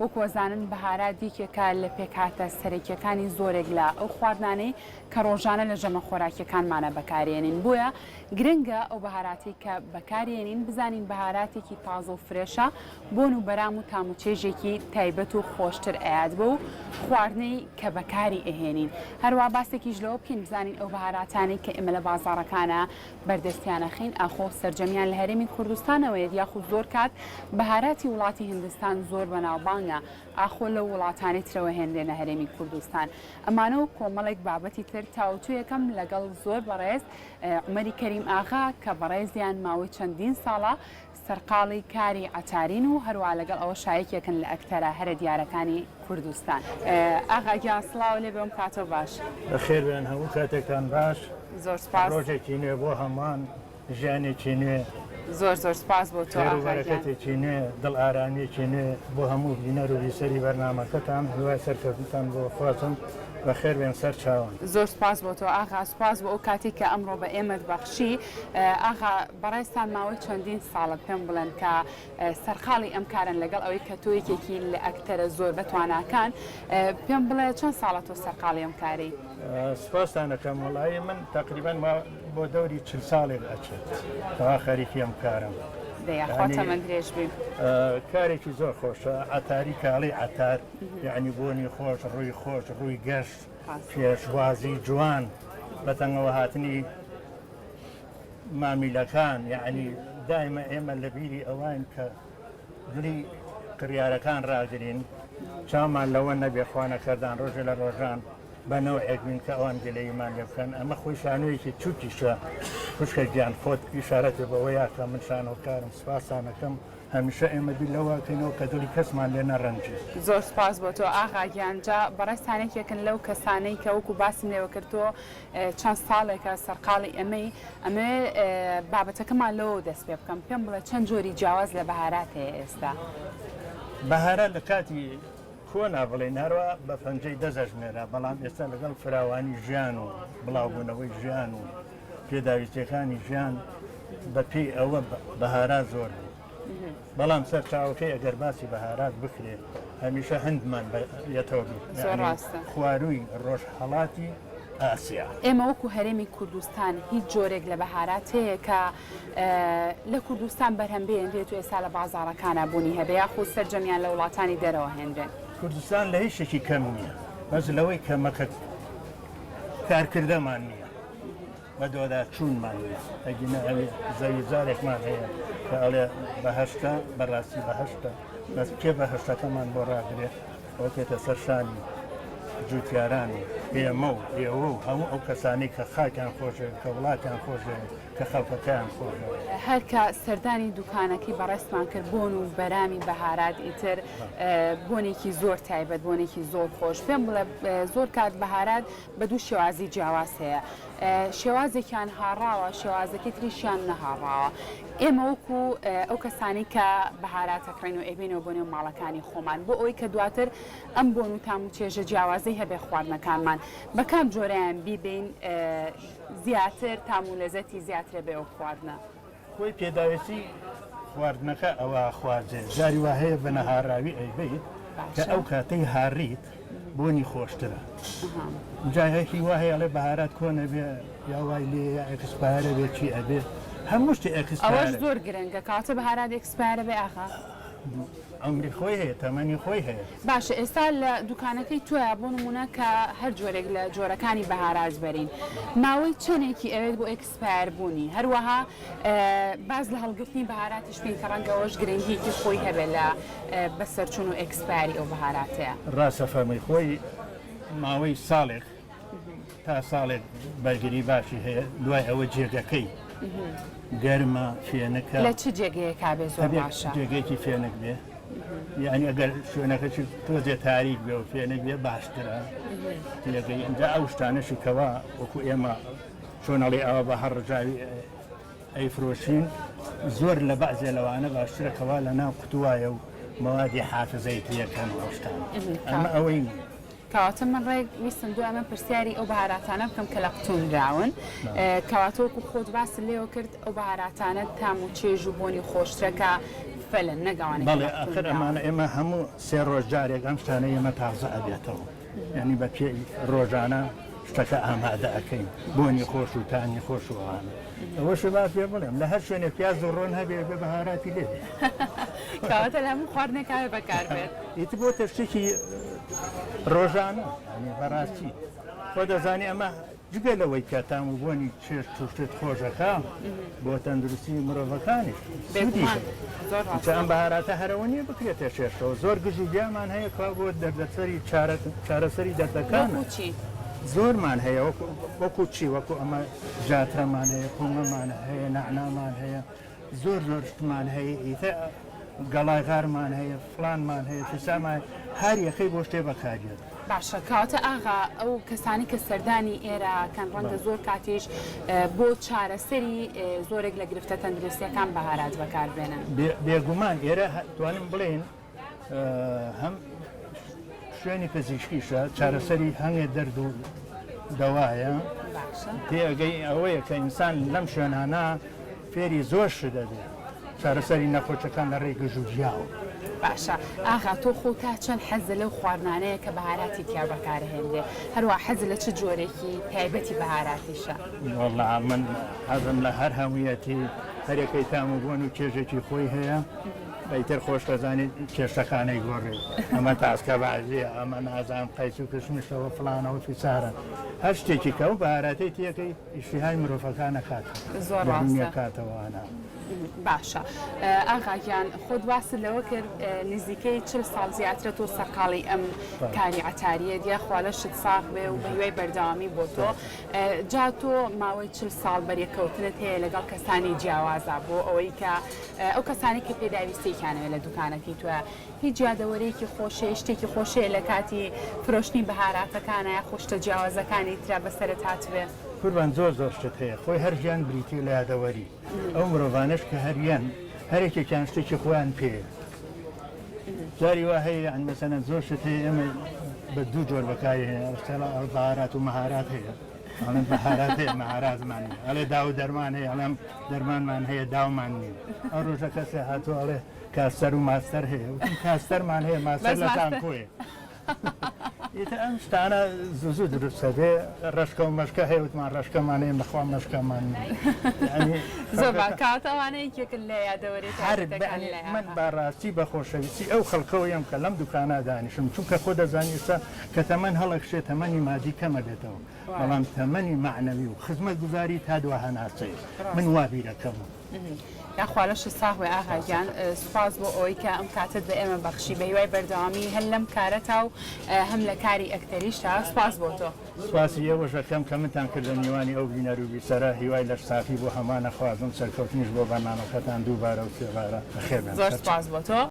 وەکو ئەزانن بەهارات یەکێکە لە پێکهاتە سەرەکیەکانی زۆرێک لە ئەو خواردنانەی کە ڕۆژانە لە ژەمە خۆراکیەکانمانە بەکارێنین بۆیە گرنگە ئەو بەهاراتەی کە بەکارێنین بزانین بەهاراتێکی تازە و فرێشە بۆن و بەرام و تام و چێژێکی تایبەت و خۆشتر ئەیات بەو خواردنەی کە بەکاری ئەهێنین هەروا باسێکیش لەوە بکەین بزانین ئەو بەهاراتانەی کە ئێمە لە بازاڕەکانا بەردەستیان ئەخەین ئاخۆ سەرجەمیان لە هەرێمی کوردستانەوەیەت یاخود زۆر کات بەهاراتی وڵاتی هندستان زۆر بەناوبانگە ئاخۆ لەو وڵاتانەی ترەوە هێنرێنە هەرێمی کوردستان ئەمانە و کۆمەڵێک بابەتی تر تاوتوێکەم لەگەڵ زۆر بەڕێز عومەری کەریم ئاغا کە بەڕێزیان ماوەی چەندین ساڵە سەرقاڵی کاری عەتارین و هەروا لەگەڵ ئەوەشا یەکێکن لە ئەکتەرە هەرە دیارەکانی کوردستان. ئاغا گیان سڵاو لێ بێ ئەم کاتەو باش. بەخێر بێن هەموو کاتێکتان باش. زۆر سوپاس. ڕۆژێکی نوێ بۆ هەمووان ژیانێکی نوێ. زۆر زۆر سوپاس بۆ تۆ خێر و ئاغا گیان. بەرەکەتێکی نوێ دڵ ئارامیەکی نوێ بۆ هەموو بینەر و بیسەری بەرنامەکەتان هیوای سەرکەوتنتان بۆ خوازم بەخێر بێن سەر چاوان. زۆر سوپاس بۆ تۆ ئاغا سوپاس بۆ ئەو کاتەی کە ئەمڕۆ بە ئێمەت بەخشی ئاغا بەڕێزتان ماوەی چەندین ساڵە پێم بڵێن کە سەرقاڵی ئەم کارەن لەگەڵ ئەوەی کە تۆ یەکێکی لە ئەکتەرە زۆر بەتواناکان پێم بڵێ چەند ساڵە تۆ سەرقاڵی ئەم کارەی؟ سوپاستان ئەکەم وەڵایی من تەقریبەن وا بۆ دەوری 40 ساڵێک ئەچێت کەوا خەریکی ئەم کارەم. دەی یاخوا تەمەن درێژ بی. کارێکی زۆر خۆشە عەتاری کاڵی عەتار یەعنی بۆنی خۆش ڕووی خۆش ڕووی گەش پێشوازی جوان بەتەنگەوە هاتنی مامیلەکان یەعنی دایمە ئێمە لە بیری ئەوین کە دڵی کڕیارەکان ڕاگرین چاومان لەوە نەبێ خوانەکردان ڕۆژێ لە ڕۆژان بە نەوعێک بین کە ئەوان گلەییمان لێ بکەن ئەمە خۆی شانۆیەکی چوکیشە خوشکە گیان خۆت ئیشارەتێ بەوە یا کە من شانۆکارم سپاسانەکەم هەمیشە ئێمە بیر لەوە ئەکەینەوە کە دڵی کەسمان لێ نەڕەنجێ. زۆر سوپاس بۆ تۆ ئاغا گیان جا بەڕێزتان یەکێکن لەو کەسانەی کە وەکو باسم لێوە کرد تۆ چەند ساڵێکە سەرقاڵی ئەمەی، ئەمەوێ بابەتەکەمان لەوەوە دەست پێ بکەم، پێم بڵێ چەند جۆری جیاواز لە بەهارات هەیە ئێستا؟ بەهارات لە کاتی کۆنا بڵێین هەروا بە پەنجەی دەست ئەژمێرا، بەڵام ئێستا لەگەڵ فراوانی ژیان و بڵاوبوونەوەی ژیان و پێداویستییەکانی ژیان بە پێی ئەوە بەهارات زۆر بوو. بەڵام سەرچاوەکەی ئەگەر باسی بەهارات بکرێ هەمیشە هندمان بە یەتەوە بیر زۆر ڕاستە. خوارووی ڕۆژهەڵاتی ئاسیا. ئێمە وەکو هەرێمی کوردستان هیچ جۆرێک لە بەهارات هەیە کە لە کوردستان بەرهەم بهێنرێت و ئێستا لە بازاڕەکانا بوونی هەبێ یاخود سەرجەمیان لە وڵاتانی دەرەوە هێنرێن؟ کوردستان لە هیچ شتێکی کەم نییە بەس لەوەی کەمەکە کارکردەمان نییە. بەدواداچوونمان نیە ئەگینا ئەوی زەوی زارێکمان هەیە کە ئەڵێ بەهەشتە بەڕاستی بەهەشتە بەس کێ بەهەشتەکەمان بۆ ڕاگرێ ئەوە تێتە سەر شانی جوتیاران و ئێمە و ئێوە و هەموو ئەو کەسانەی کە خاکیان خۆشەوێ کە وڵاتیان خۆشەوێ کە خەڵکەکەیان خۆشەوێ. هەر کە سەردانی دوکانەکەی بەڕێزتمان کرد بۆن و بەرامی بەهارات ئیتر بۆنێکی زۆر تایبەت بۆنێکی زۆر خۆش پێم بڵێ زۆر کات بەهارات بە دوو شێوازی جیاواز هەیە شێوازێکیان هاڕاوە شێوازەکەی تریشیان نەهاڕاوە ئێمە وەکو ئەو کەسانی کە بەهارات ئەکڕین و ئەیبەینەوە بۆ نێو ماڵەکانی خۆمان بۆ ئەوەی کە دواتر ئەم بۆن و تام و چێژە جیاوازەی هەبێ خواردنەکانمان بە کام جۆرەیان بیبەین زیاتر تام و لەزەتی زیاترە بێ ئەو خواردنە. خۆی پێداویستی خواردنەکە ئەوە ئەخوازێ جاری وا هەیە بە نەهاڕاوی ئەیبەیت کە ئەو کاتەی هاڕیت بۆنی خۆشترە جا هی وا هەیە ئەڵێ بەهارات کۆن ئەبێ یا وای لێ یا expire ئەبێ چی ئەبێ هەموو شتێ expire ئەوەش زۆر گرنگە کەواتە بەهارات expire ئەبێ ئاخە عومری خۆی هەیە تەمەنی خۆی هەیە. باشە ئێستا لە دوکانەکەی تۆیا بۆ نمونە کە هەر جۆرێک لە جۆرەکانی بەهارات بەرین ماوەی چەنێکی ئەوێت بۆ expire بوونی هەروەها باس لە هەڵگرتنی بەهاراتیش بکەین کە ڕەنگە ئەوەش گرنگیەکی خۆی هەبێت لە بەسەرچوون و expire ی ئەو بەهاراتەیە. ڕاستە فەرمووی خۆی ماوەی ساڵێک تا ساڵێک بەرگری باشی هەیە دوای ئەوە جێگەکەی گەرمە فێنکە. لە چ جێگەیەکا بێ زۆر باشە؟ جێگەیەکی فێنک بێ یعنی ئەگەر شوێنەکەشی تۆزێ تاریک بێ و فێنک بێ باشترە جێگەی ئینجا ئەو شتانەشی کەوا وەکو ئێمە چۆن ئەڵێ ئاوا بە هەر ڕژاوی ئەیفرۆشین زۆر لە بەعزێ لەوانە باشترە کەوا لە ناو قوتوایە و مەوادی حافزەی تێکەن و ئەو شتانە ئەمە ئەوەی نییە. کەواتە من ڕێک ویستم دوای ئەمە پرسیاری ئەو بەهاراتانە بکەم کە لە قوتونراون کەواتە وەکو خۆت باست لێوە کرد ئەو بەهاراتانە تام و چێژ و بۆنی خۆشترە کە. فەلن نەک ئەوانەی کە بەڵێ لە قوتوو ئاخر نراون. ئەمانە ئێمە هەموو سێ ڕۆژ جارێک ئەم شتانەی ئێمە تازە ئەبێتەوە یانی بە پێی ڕۆژانە شتەکە ئامادە ئەکەین بۆنی خۆش و تامی خۆش و ئەوانە ئەوەش با پێ بڵێم لە هەر شوێنێ پیاز و ڕۆن هەبێ بێ بەهاراتی لێ بێ. کەواتە لە هەموو خواردنێکا بەکار بێت. ئیتر بۆتە شتێکی ڕۆژانە یانی بەڕاستی خۆ دەزانی ئەمە جگە لەوەی کە تام و بۆنی چێشت و شت خۆشەکە بۆ تەندروستی مرۆڤەکانیش سوودی بێگومان هەیە. زۆر چونکە ڕاستە. ئەم بەهاراتە هەرەوە نییە بکرێتە چێشتەوە زۆر گژ و گیامان هەیە کە بۆ دەردەسەری چارە چارەسەری دەردەکانە. وەکوو چی؟ زۆرمان هەیە وەکو وەکو چی وەکو ئەمە ژاترەمان هەیە قومەمان هەیە نەعنامان هەیە زۆر زۆر شتمان هەیە ئیتر گەڵای غارمان هەیە فڵانمان هەیە فیسامان هەر یەکەی بۆ شتێ بەکاردێت. باشە کەواتە ئاغا ئەو کەسانەی کە سەردانی ئێرە کەن ڕەنگە زۆر کاتیش بۆ چارەسەری زۆرێک لە گرفتە تەندروستیەکان بەهارات بەکار بێنن. بێگومان ئێرە توانم بڵێین هەم شوێنی پزیشکیشە چارەسەری هەنگێ دەرد و دەوایە تێگەی ئەوەیە کە ئینسان لەم شوێنانە فێری زۆر شت دەبێت چارەسەری نەخۆشەکان لە ڕێی گژوگیاوە. باشە ئاغا تۆ خۆ تا چەند حەزت لەو خواردنانەیە کە بەهاراتی تیا بەکارهێنرێ هەروەها حەزت لە چ جۆرێکی تایبەتی بەهاراتیشە؟ وەڵا من حەزم لە هەر هەموویەتی هەرێکەی تام و بۆن و چێژێکی خۆی هەیە ئیتر خۆش دەزانیت چێشتەخانەی گۆڕی ئەمە تاسکەبازیە ئەمە نازانم قەیس و کشمشەوە فڵانەوە فیسارە هەر شتێکی کە ئەو بەهاراتەی تێکەی ئیشتیهای مرۆڤەکان ئەکاتەوە زۆر دەروونی ڕاستە. ئەکاتەوە ئەنا. باشە ئاغا گیان خۆت باست لەوە کرد نزیکەی 40 ساڵ زیاترە تۆ سەرقاڵی ئەم کاری عەتاریەت یاخوا لەشت ساغ بێ و بەهیوای بەردەوامی بۆ تۆ جا تۆ ماوەی 40 ساڵ بەریەککەوتنت هەیە لەگەڵ کەسانی جیاوازا بۆ ئەوەی کە ئەو کەسانەی کە پێداویستیەکیان هەیە لە دوکانەکەی تۆیا هیچ یادەوەریەکی خۆشەیە شتێکی خۆشەیە لە کاتی فرۆشتنی بەهاراتەکانا یاخۆ شتە جیاوازەکانی ترا بەسەرت هاتبێ؟ قوربان زۆر زۆر شتت هەیە خۆی هەر ژیان بریتیە لە یادەوەری ئەو مرۆڤانەش کە هەریان هەرێکێکیان شتێکی خۆیان پێیە جاری وا هەیە یان مەسەلەن زۆر شت هەیە ئێمە بە دوو جۆر بەکاری هێنین بەهارات و مەهارات هەیە ئەڵێن بەهارات هەیە مەهاراتمان نیە ئەڵێ داو و دەرمان هەیە ئەڵێم دەرمانمان هەیە داومان نیە ئەو ڕۆژە کەسێ هاتوو ئەڵێ کاستەر و ماستەر هەیە وتم کاستەرمان هەیە ماستەر بەس لە ماستەر زانکۆیە ئیتر ئەم شتانە زوو زوو دروست دەبێ ڕەشکە و مەشکە هەیە وتمان ڕەشکەمان هەیە بەخوا مەشکەمان نیە یعنی زۆر با خەڵکەکە کەواتە ئەوانە یەکێکن لە یادەوەریە هەر تایبەتەکان یعنی لای من ئاغا بە ڕاستی بە خۆشەویستی ئەو خەڵکەوە یەم کە لەم دوکانە دانیشم چونکە خۆ دەزانی ئێستا کە تەمەن هەڵەکشێ تەمەنی مادی کەمە بێتەوە بەڵام تەمەنی مەعنەوی و خزمەتگوزاری تا دوا هەناسەیە من وا بیرەکەمەوە. یاخوا لەشت ساغ بێ ئاغا گیان سوپاس بۆ ئەوەی کە ئەم کاتەت بە ئێمە بەخشی بە هیوای بەردەوامی هەر لەم کارەتا و هەم لە کاری ئەکتەریشتا سوپاس بۆ تۆ. سوپاسی ئێوەش ئەکەم کە منتان کردە میوانی ئەو بینەر و بیسەرە هیوای لەشساغی بۆ هەموان ئەخوازم سەرکەوتنیش بۆ بەرنامەکەتان دووبارە و سێبارە بەخێربێن زۆر سەرچاو. سوپاس بۆ تۆ.